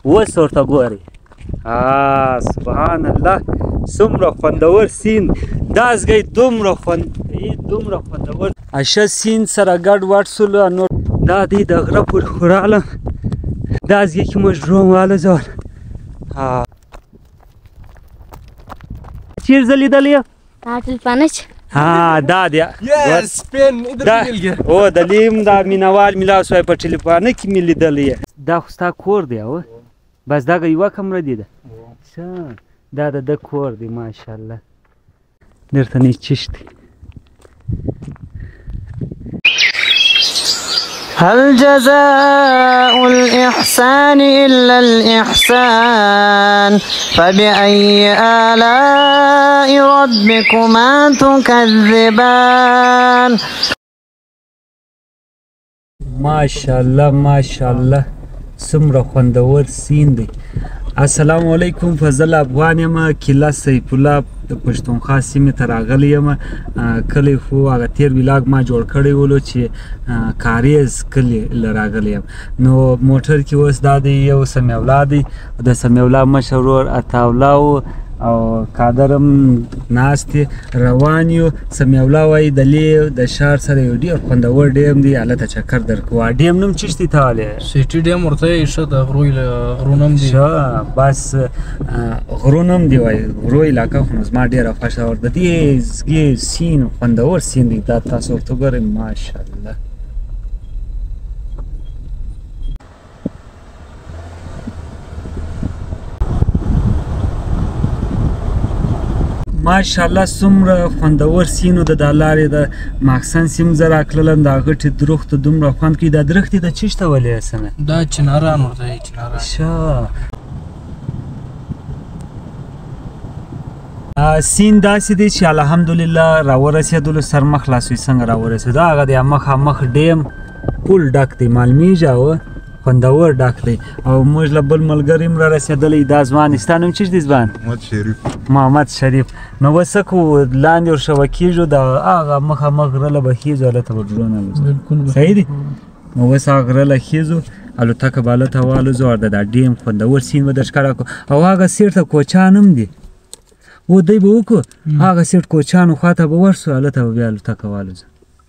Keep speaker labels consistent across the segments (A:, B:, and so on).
A: اوس ورته ګورئ. سبحان الله، څومره خوندور سیند دا ځای، دومره خوند کوي، دومره خوندور. ښه سیند سره ګډ وډ سولو. نور دا دی د غره پورې خو رالم، دا ځای کې موږ ډرون والوزول. چېرې زه لیدلی یم؟
B: ټلپانچ.
A: ها دا دی. او د لیم دا مینوال ملاو سوی په ټلیفانه کې مې لیدلی. دا خو ستا کور دی او بس دغه یوه کمره دی ده. ښه دا د ده کور دی ماشاءالله. درته نه چش دی.
C: هل جزاء الإحسان إلا الإحسان فبأي آلاء ربكما تكذبان.
A: ماشاءالله ماشاءالله، څومره خوندور سیند دی. السلام علیکم، فضل افغان یم، قلعه سیف الله د پښتونخوا سیمې ته راغلی یم. کلی خو هغه تېر ویلاګ ما جوړ کړی ولو چې کاریز کلي له راغلی یم. نو موټر کې اوس دا دی یو سمیع الله دی، د سمیع الله مشر ورور عطاالله و او قادر هم ناست دی، روان یو. سمیع الله وایي د لې د ښار سره یو ډېر خوندور ډیم دی، هلته چکر درکوه. ډیم نوم چش دی ته والې؟
D: سیټي ډیم ورته یې ښه د غرونه هم دي.
A: ښه بس غرونه هم دي وایي، غرو علاقه خو نو زما ډېره خوښه ده. د دې ځګې سیند خوندور سیند دی، دا تاسو ورته وګورئ ماشاءالله. ماشاءالله څومره خوندور سینو د دا لارې د ماکسن سیم زه راکړلم. دا غټې درختو دومره خوند کوي. دا درختې د چش ته ولې سمه؟
D: دا چناران ورته وایي، چناران.
A: ښه سیند داسې دی چې الحمدلله راورسېدلو، سر مخ خلاصوي. څنګه راورسېدو؟ هغه دی مخامخ ډیم پول ډک دی، معلومیږي او خوندور ډک دی. او موږ له بل ملګري هم رارسېدلی، دا ځوان دی. ستا نوم چش دی ځوان؟
E: محمد شریف.
A: محمد شریف. نو اوس څه کوو؟ لاندې ورښوه کېږو، د هغه مخامخ غره له به خېژو، هلته به ډرون الوزو.
D: بالکل
A: صحیح دی. نو اوس هغه غره له خېژو، الوتکه به هلته والوزو او د دا ډیم خوندور سیند به در ښکاره کړو. او هغه سیټ ته کوچان هم دي، و دی به وکړو، هغه سیټ کوچانو خواته به ورسو، هلته به بیا الوتکه والوزو.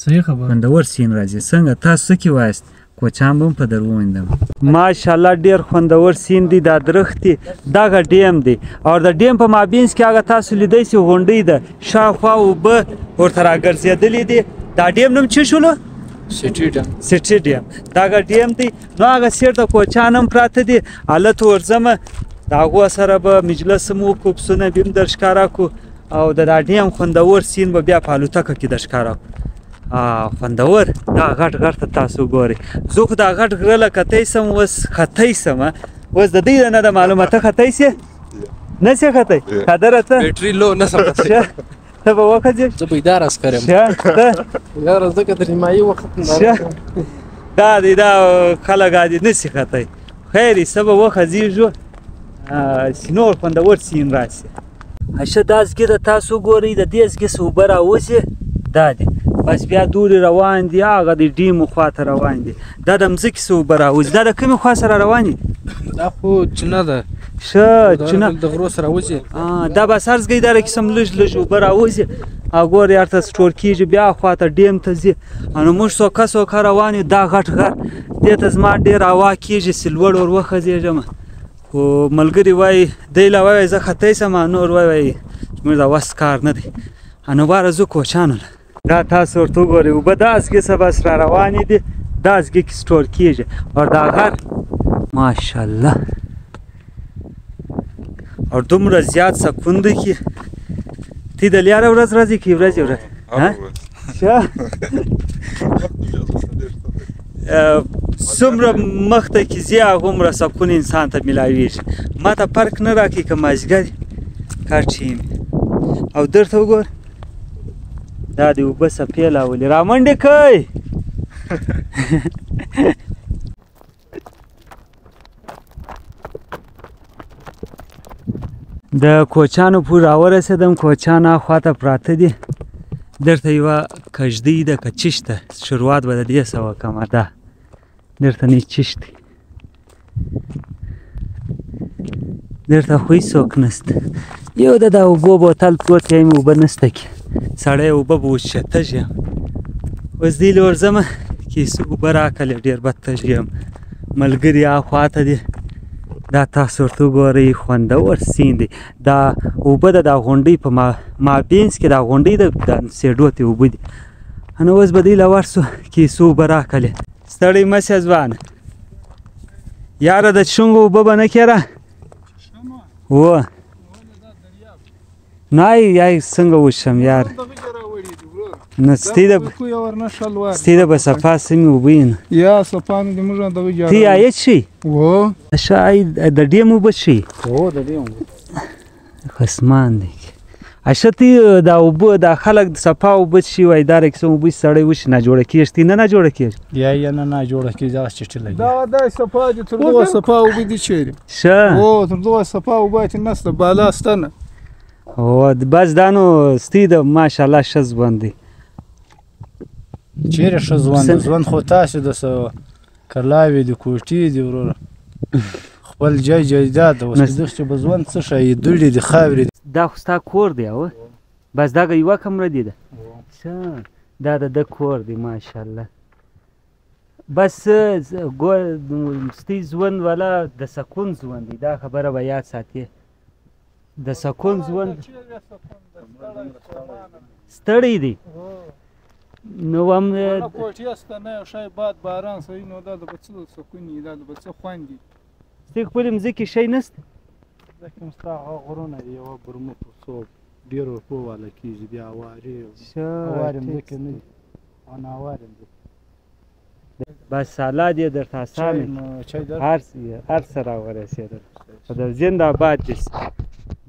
D: صحیح خبره.
A: خوندور سیند راځي. څنګه تاسو څه کې وایاست؟ کوچان به هم په در وویندم. ماشاءالله ډېر خوندور سیند دی. دا درختې دغه ډیم دی او د ډیم په مابینځ کې هغه تاسو لیدی سي غونډۍ ده، شاوخوا اوبه ورته راګرځېدلې دي. دا ډیم نوم څه شولو؟
D: سیټي ډیم.
A: سیټي ډیم دغه ډیم دی. نو هغه سیر د کوچان هم پراته دي، هلته ورځمه، د هغو سره به مجلس هم وکړو، پسونه به هم در ښکاره کړو او د دا ډیم خوندور سیند به بیا په الوتکه کې در ښکاره کړو. خوندور دا غټ غر ته تاسو ګورئ. زه خو دا غټ غره له کتی سم، اوس ختی سم. اوس د دې نه ده معلومه، ته ختی سې؟ نه سې ختی؟ قادره ته؟
D: بیټري لو نه سم ختی.
A: ښه ته به وخځې؟
D: زه به اداره عسکر یم.
A: ښه ته؟
D: اداره ځکه تر نیمایي وخت
A: ښه دا دی دا خلک عادي نه سي ختی. خیر یې څه به وخځېږو چې نور خوندور سیند راسي. ښه دا ځګې ده تاسو ګورئ، د دې ځګې څخه اوبه راوځي. دا دی بس بیا دورې روان دي، هغه د ډیمو خواته روان دي. دا د مځکې څخه اوبه راوځي. دا د کومې خوا سره روان دي؟
D: دا خو چینه ده.
A: ښه چینه
D: د غرو سره راوځي.
A: دا بس هر ځای دغه قسم لږ لږ اوبه راوځي او ګورې هلته سټور کېږي، بیا خواته ډیم ته ځي. نو موږ سوکه سوکه روان یو. دا غټ غر دې ته زما ډېر هوا کېږي چې لوړ ور وخځېږم، خو ملګري وایي دی لا وایي زه ختی سم، نور وایي چې موږ دا وس کار نه دی. نو باره ځو کوچانو له. دا تاسو ورته وګورئ، اوبه دا ځګې څه بس را روانې دي، دا ځګې کې سټور کېږي. او دا غر ماشاءالله او دومره زیات سکون دی کې تی د لیاره ورځ راځي کې ورځې ورځ؟ ښه څومره مخته کې ځي هغومره سکون انسان ته میلاویږي. ما ته فرق نه راکوي که مازدیګر کار چې او درته وګوره دا د اوبه څپې لاولي رامنډې کوي. د کوچانو پورې راورسېدم، کوچان خواته پراته دي. درته یوه کږدۍ ده که چش ده، شروعات به د دې څه وکړم. ده درته نه چش دی. درته خو هېڅوک نشته. یو د دا اوبو بوتل پروت دی، مې اوبه نشته کې سړی اوبه به وڅښي. تږی یم اوس، دې له ورځمه کیسه اوبه راکړې، ډېر بد تږی یم. ملګري هاخوا ته دي، دا تاسو ورته وګورئ، خوندور سیند دی. دا اوبه د دا غونډۍ په مابینځ کې دا غونډۍ ده، دا سیډو ته اوبه دي. نو اوس به دوی له ورسو کیسو اوبه راکړې. ستړی مه شه ځوانه یاره، د چونګو اوبه به نه کېره و نه یای څنګه وشم یار. نو ستې د به صفا سمې اوبه یې نو
B: یا صفا نو د موږ دغه جارو
A: تی آیت شي
B: و
A: ښه آی د ډېم اوبه شي.
D: هو د ډېم اوبه
A: خصمان دی. اشه تی دا اوبه دا خلک د صفا اوبه شي وای دا رقم اوبه سړی وشي نه جوړه کېږي. تی نه نه جوړه کېږي
D: یا یا نه نه جوړه کېږي، هغه چټي لګي.
B: دا دا صفا دي تر دغه صفا اوبه دي چیرې
A: ښه
B: و تر دغه صفا اوبه چې نشته بالا شته نه.
A: او بس دا نو ستی د ماشاءالله ښه ژوند دی.
D: چیرې ښه ژوند؟ ژوند خو تاسې د څه کلاوې دي، کوټې دي وروره، خپل جای جایداد ده. اوس دغسې به ژوند څه ښایي؟ دوړې دي، خاورې دي.
A: دا خو ستا کور دی او بس دغه یوه کمره دی ده. ښه دا د ده کور دی ماشاءالله. بس ګور ستی ژوند والا د سکون ژوند دی، دا خبره به یاد ساتې. د سکون ژوند ستړی دی نو هم
B: نه کوټې شته نه یو شی، باد باران سوی نو دا د به څه سکون وي، دا د به څه خوند وي.
A: ستې خپلې مځکې شی نشته؟
D: ځکه هم ستا هغه غرونه دي، یوه برمه په څو ډېرو روپو والا کېږي، بیا هوارې هوارې مځکې نه دي او ناهوارې مځکې.
A: بس الله دې درته اسانه کړي، هر څه راورسېدل. خو د زنده آباد دې سي.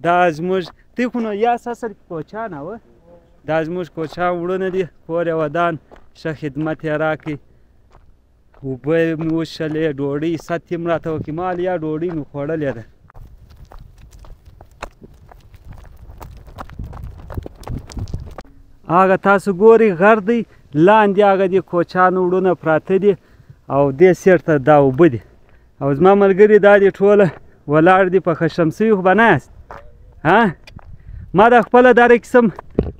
A: دا زموږ تی خو نو یا اصل کې کوچان وه، دا زموږ کوچان وړونه دي، کور یې ودان، ښه خدمت یې راکړي، اوبه مې وڅښلې، ډوډۍ ست یې هم راته وکړي، مال یا ډوډۍ مې خوړلې ده. هغه تاسو ګورئ غر دی، لاندې هغه دي کوچانو وړونه پراته دي او دې سیر ته دا اوبه دي. او زما ملګري دا دي ټوله ولاړ دي په خشم سوي خو به نه یاست ها؟ ما دا خپله داره قسم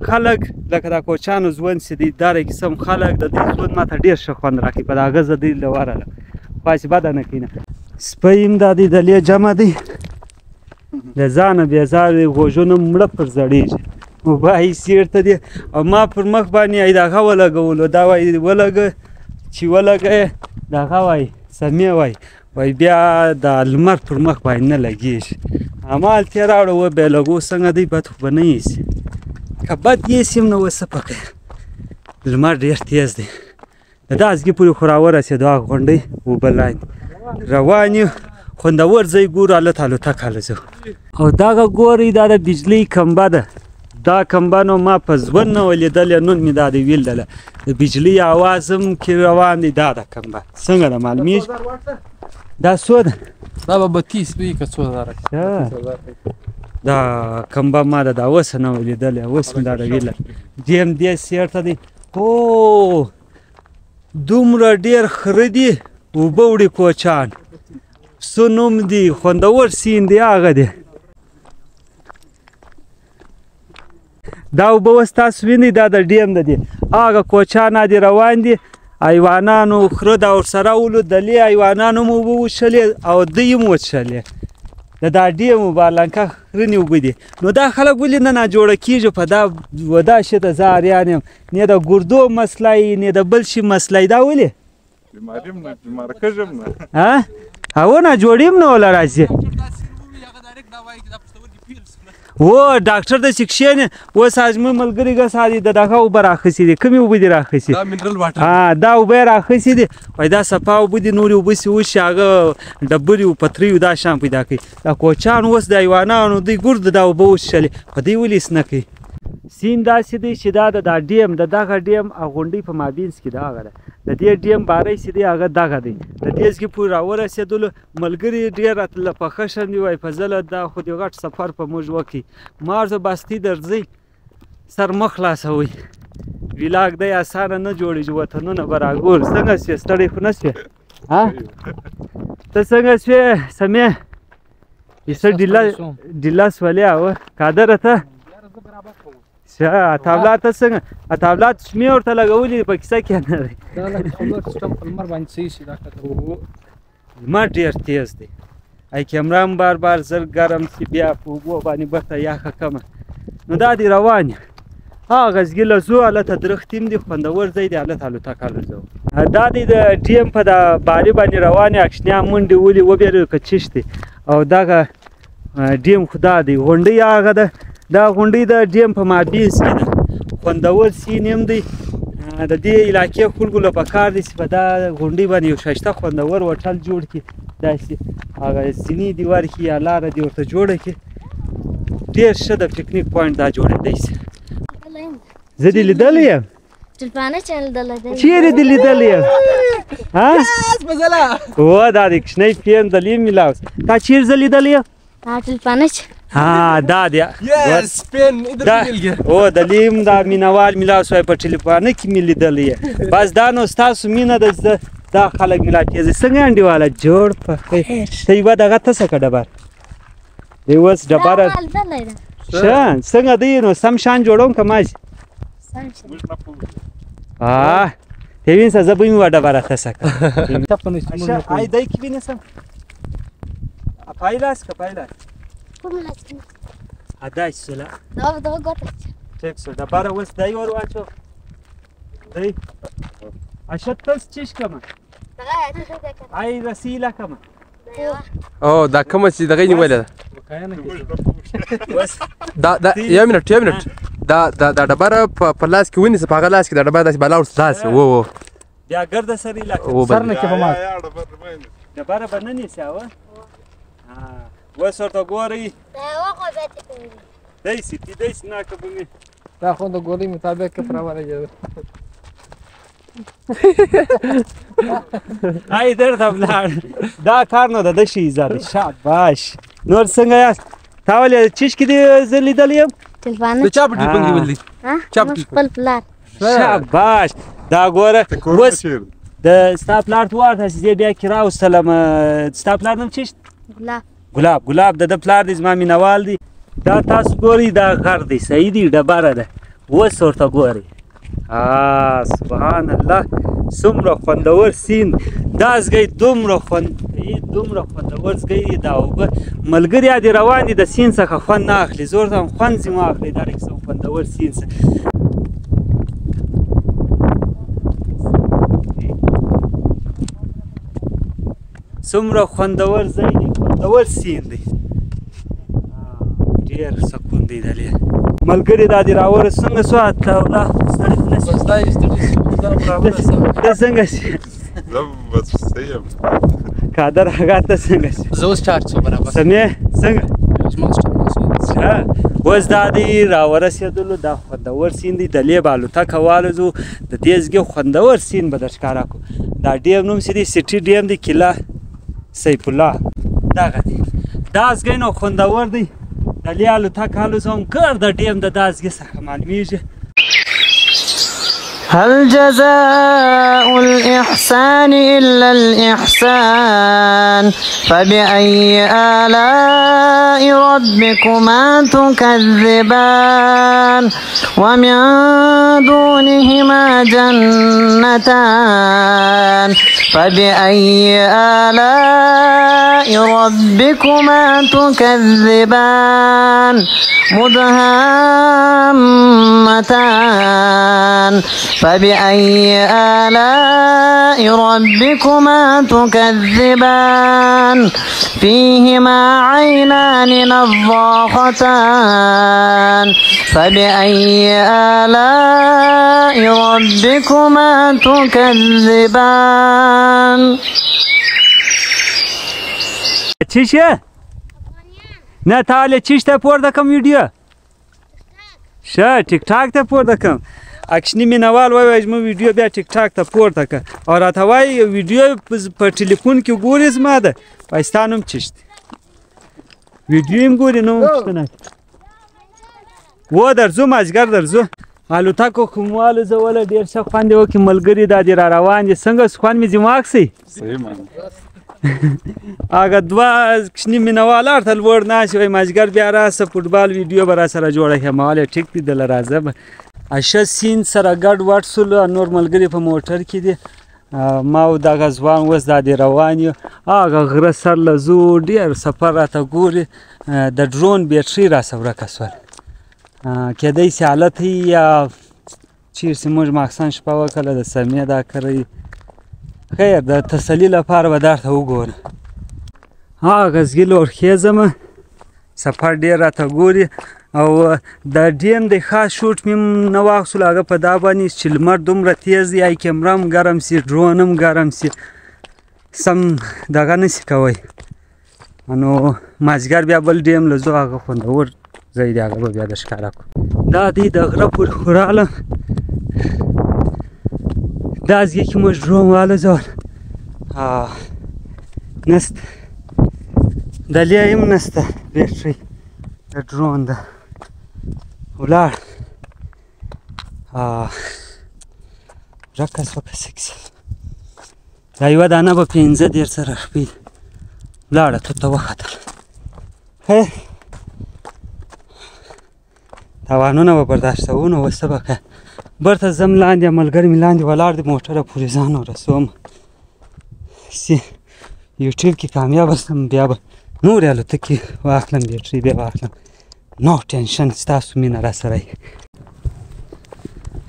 A: خلک لکه دا کوچانو ژوند چې دی، داره قسم خلک د دې ژوند ماته ډېر ښه خوند راکوي. په د هغه زه دوی له ورغلم خو هسې بده نه کوي نه. سپی هم دا دی د لې جمع دی، له ځانه بېزار دی، غوږونه مړه پر زړېږي. اوبه یې چېرته دي او ما پر مخ باندې یې دغه ولګولو، دا وایي ولګه چې ولګه دغه وایي سمې وایي وایي بیا د لمر پر مخ باندې نه لګېږي. همالته یې راوړه وبه یې لګو، څنګه دی بد خو به نه ایسي، که بد ایسي هم نو اوس څه پکې، لمر ډېر تېز دی. د دا ځګي پورې خو راورسېدو، هغه غونډۍ اوبه لاندې روان یو، خوندور ځای ګورو، هلته الوتکه الوزو. او دغه ګورئ دا د بجلۍ کمبه ده. دا کمبه نو ما په ژوند نه وه لیدلې، نن مې دا دی ولیدله. د بجلۍ اواز هم کې روان دی. دا ده کمبه څنګه ده معلومېږي؟ دا څو ده؟
D: دا به 32 وي که څو زره؟
A: دا کمبه ما د دا اوسه نه وه لیدلې، اوس مې دا ده ولیدله. دې هم دې سیر ته دی. هو دومره ډېر خره دي، اوبه وړي کوچان، څه نوم دی، خوندور سیند دی هغه دی. دا اوبه اوس تاسو وینئ، دا د ډیم د دی، هغه کوچان دي روان دي. حیوانانو خره دا ورسره ولو، د لې حیوانانو هم اوبه وڅښلې او دوی هم وڅښلې. د دا ډیم اوبه لنکه خرنې اوبه دي. نو دا خلک ولې نه ناجوړه کېږي په دا ودا شي ته زه اریان یم، نه د ګردو مسله یي نه د بل شي مسله یي، دا ولې؟
E: بیماري هم نه، بیمار کېږم نه.
A: ها؟ هو نه جوړي هم نه وله راځي. و ډاکټر داسې کښېني. اوس زموږ ملګري ګس دي د دغه اوبه راخیستې دي. کومې اوبه دي راخیستې؟
D: دا منرل واټر.
A: ها دا اوبه یې راخیستې دي. وایي دا صفا اوبه دي، نورې اوبه چې وشي هغه ډبرې او پترې او دا شیان پیدا کوي. دا کوچان اوس د حیوانانو دوی ګرد دا اوبه وڅښلې، خو دوی ولې هېڅ نه کوي؟ سیند داسې دی چې دا د دا ډیم د دغه ډیم او غونډۍ په مابینځ کې ده، هغه ده د دې ډیم بارۍ چې دی هغه دغه دی. د دې ځای پورې راورسېدلو، ملګري ډېر راتله په خشن دي، وایي فضله دا خو دې غټ سفر په موږ وکړي. ما ورته بستي درځئ سر مه خلاصوئ، ویلاګ دی اسانه نه جوړېږي، وطنونه به راګورو. څنګه شوې؟ ستړی خو نه شوې؟ ها ته څنګه شوې سمې؟ ایسه ډیله سولې او قادره ته شه عطاالله ته څنګه عطاالله چشمې ورته لګولې په کیسه کې نه دی.
B: دا لکه خبر سیسټم په لمر باندې صحیح شي. دا
A: لمر ډېر تیز دی. ای کیمره هم بار بار زر ګرم سي، بیا په اوبو باندې بیرته یخه کمه. نو دا دی روان یم هغه ځګي له ځو، هلته درختې هم دي، خوندور ځای دی، هلته الوتکه الوزوو. دا دی د ډیم په دا باري باندې روان یم. اکشنیان منډې ولي وبېرېدو که چش دی. او دغه ډیم خو دا دی، غونډۍ هغه ده، دا غونډۍ د ډیم په مابینځ کې ده. خوندور سین هم دی. د دې علاقې خلکو له پکار دی چې په دا غونډۍ باندې یو ښایسته خوندور هوټل جوړ کړي، داسې هغه زینې دې ورکړي یا لاره دې ورته جوړه کړي. ډېر ښه د پکنیک پوینټ دا جوړېدی شي. زه دې لیدلی یم. چیرې دې لیدلی یم؟ ها؟ و دا دی کوچنی پین د لیم میلاو. تا چیرې زه لیدلی یم؟ ها دا دی. او د لیم دا مینوال میلاو سوی په ټلیفانه کې مې لیدلی یم. بس دا نو ستاسو مینه ده، دا خلک میلاو کېږي. څنګه انډیواله جوړ په خیر؟ ته یوه دغه ته څه که ډبر دی اوس ډبره ښه څنګه دی؟ نو سم شان جوړوم که ماشي؟ ته وینسه زه به مې یوه ډبره ته څه کړم. ښه آی دی کې ونیسم؟ پای لاس که پای لاس؟ داسې سوله ټیک سو. ډبره اوس دی ور واچو دی. ښه تس چیش کمه آی رسیله کمه.
F: او دا کومه چې دغه نیولې ده دا دا یو منټ یو منټ. دا دا دا ډبره په لاس کې ونیسه، په هغه لاس کې دا ډبره داسې بالا ورته داسې و و
A: بیا ګرده سره علاقه
B: سر نه کې په ما
A: ډبره به نه نیسې. اوه اوس ورته ګورئ داسې دي داسې ناکه به مې
B: دا خو د ګولۍ مطابق که پر ولګېده.
A: ای درته ولاړ. دا کار نو د ده شي عزت دی. شاباش. نور څنګه یاست؟ تا ولې چیش کې دې زه لیدلی یم؟
F: د چا په ټلیفون کې ولي؟ چا په
G: خپل پلار.
A: شاباش. دا ګوره اوس د ستا پلار ته ورته چې زه بیا کې راوستلم. ستا پلار نوم چیش؟
G: ګلاب.
A: ګلاب. ګلاب د ده پلار دی، زما مینوال دی. دا تاسو ګورئ دا غر دی، صحیح دی، ډبره ده. اوس ورته ګورئ. سبحان الله څومره خوندور سیند. دا ځای دومره خوند دومره خوندور ځای دی. دا اوبه ملګري دې روان دي د سیند څخه خوند نه اخلي، زه ورته هم خوند ځینې واخلي دا قسم خوندور سیند څخه. څومره خوندور ځای دی، خوندور سیند دی، ډېر سکون دی دلې. ملګري دا دې راورسېد. څنګه سو عطاالله؟ ستړي خو نه شې؟ ته څنګه شې؟
E: زه بس صحیح یم.
A: قادر هغه ته څنګه شې؟
F: زه اوس چارج شو برابر.
A: سمې څنګه؟
F: اوس ما سټم
A: ښه. اوس دا دی راورسېدلو. دا خوندور سیند دی، د لې به الوتکه والوځو. د دې ځګې خوندور سیند به در ښکاره کړو. دا ډیم نوم څه دی؟ سیټي ډیم دی، قلعه سیف الله دغه دی. دا ځګی نو خوندور دی. د لې الوتکه الوځوم، ګرده ډیم د دا ځګې څخه معلومیږي.
C: هل جزاء الإحسان إلا الإحسان فبأي آلاء ربكما تكذبان ومن دونهما جنتان فبأي آلاء ربكما تكذبان مدهامتان فبأي آلاء ربكما تكذبان فيهما عينان نضاختان فبأي آلاء ربكما تكذبان.
A: چی شي؟ نه تا له چیش ته پورته کوم ویډیو؟ ښه ټیک ټاک ته پورته کوم. اکشني مینوال وایي وایي زموږ ویډیو بیا ټیک ټاک ته پورته که، او راته وایي ویډیو په ټلیفون کې ګوري زما ده. وایي ستا نوم چیش دی؟ ویډیو هم ګوري نوم پوښتنه و درځو مازدیګر درځو. الوتکو خو مو والوزوله، ډېر ښه خوند یې وکړي. ملګري دا دي را روان دي. څنګه خوند مې ځینې واخیستی؟
E: صحیح مننه.
A: هغه دوه کوچني مینهوال هلته لوړ ناست وایي مازدیګر بیا راسه فوټبال ویډیو به راسره جوړه کړې. ما ویل ټیک دی دله راځه به. ښه سیند سره ګډ وډ سولو، نور ملګري په موټر کې دي. ما او دغه ځوان اوس دا دی روان یو، هغه غره سر له ځو، ډېر سفر راته ګوري. د ډرون بیټري راسره ورکه سول، کیدای سي حالت یا چیرې چې موږ ماخستن شپه وکړه د سمې دا کړی. خیر د تسلي لپاره به درته وګورم. هغه ځګي لور خېزم، سفر ډېر راته ګوري. او د ډیم د خاص شوټ مې نه واخیستلو، هغه په دا باندې چې لمر دومره تیز دی، آی کیمره هم ګرم سي، ډرون هم ګرم سي، سم دغه نه سي کوی. نو مازدیګر بیا بل ډیم له ځو، هغه خوندور ځای دی، هغه به بیا د ښکاره کړو. دا دی د غره پورې خو رالم، دا ځای کې موږ ډرون والوزول. نسته د لیا هم نسته بیټري د ډرون ده، ولاړ. رکه سوه که سکسي، دا یوه دانه به 35 زره روپۍ ولاړه توته وختله. خیر تاوانونه به برداشتوو، نو اوس څه به که بیرته ځم لاندې، ملګري مې لاندې ولاړ دی، موټره پورې ځان ورسوم، چې یوټیوب کې کامیابه سم، بیا به نورې الوتکې واخلم، بیټري بیا واخلم. نو ټینشن، ستاسو مینه راسره.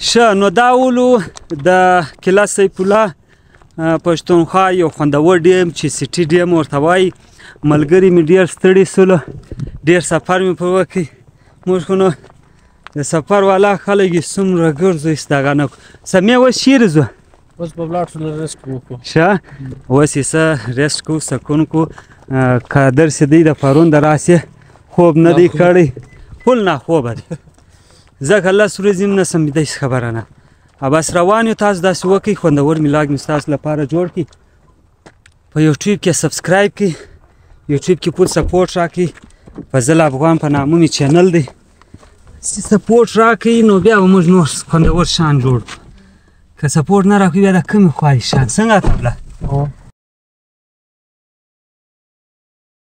A: ښه نو دا ولو د قلعه سیف الله پښتونخوا یو خوندور ډیم چې سیټي ډیم ورته وایي. ملګري مې ډېر ستړي سولو، ډېر سفر مې پر وکړي. موږ خو نو د سفر والا خلک یې څومره ګرځو هېڅ دغه نه کړو. سمې اوس چېرې ځو؟
D: اوس به ولاړ شو، لږ rest وکړو.
A: ښه اوس یې څه rest کوو، سکون کوو. قادر چې دی د پرون د راسې خوب نه دی کړی، فل ناخوبه دی، ځکه 10 ورځې هم نه سم بیده، هېڅ خبره نه. بس روان یو، تاسو داسې وکړئ، خوندور vlog مې ستاسو لپاره جوړ کړي. په یوټیوب کې subscribe کړئ، یوټیوب کې full support راکړئ. فضل افغان په نامه مې channel دی، چې support راکړئ نو بیا به موږ نور خوندور شان جوړ کړو. که support نه راکړئ بیا د کومې خوا شان څنګه تبله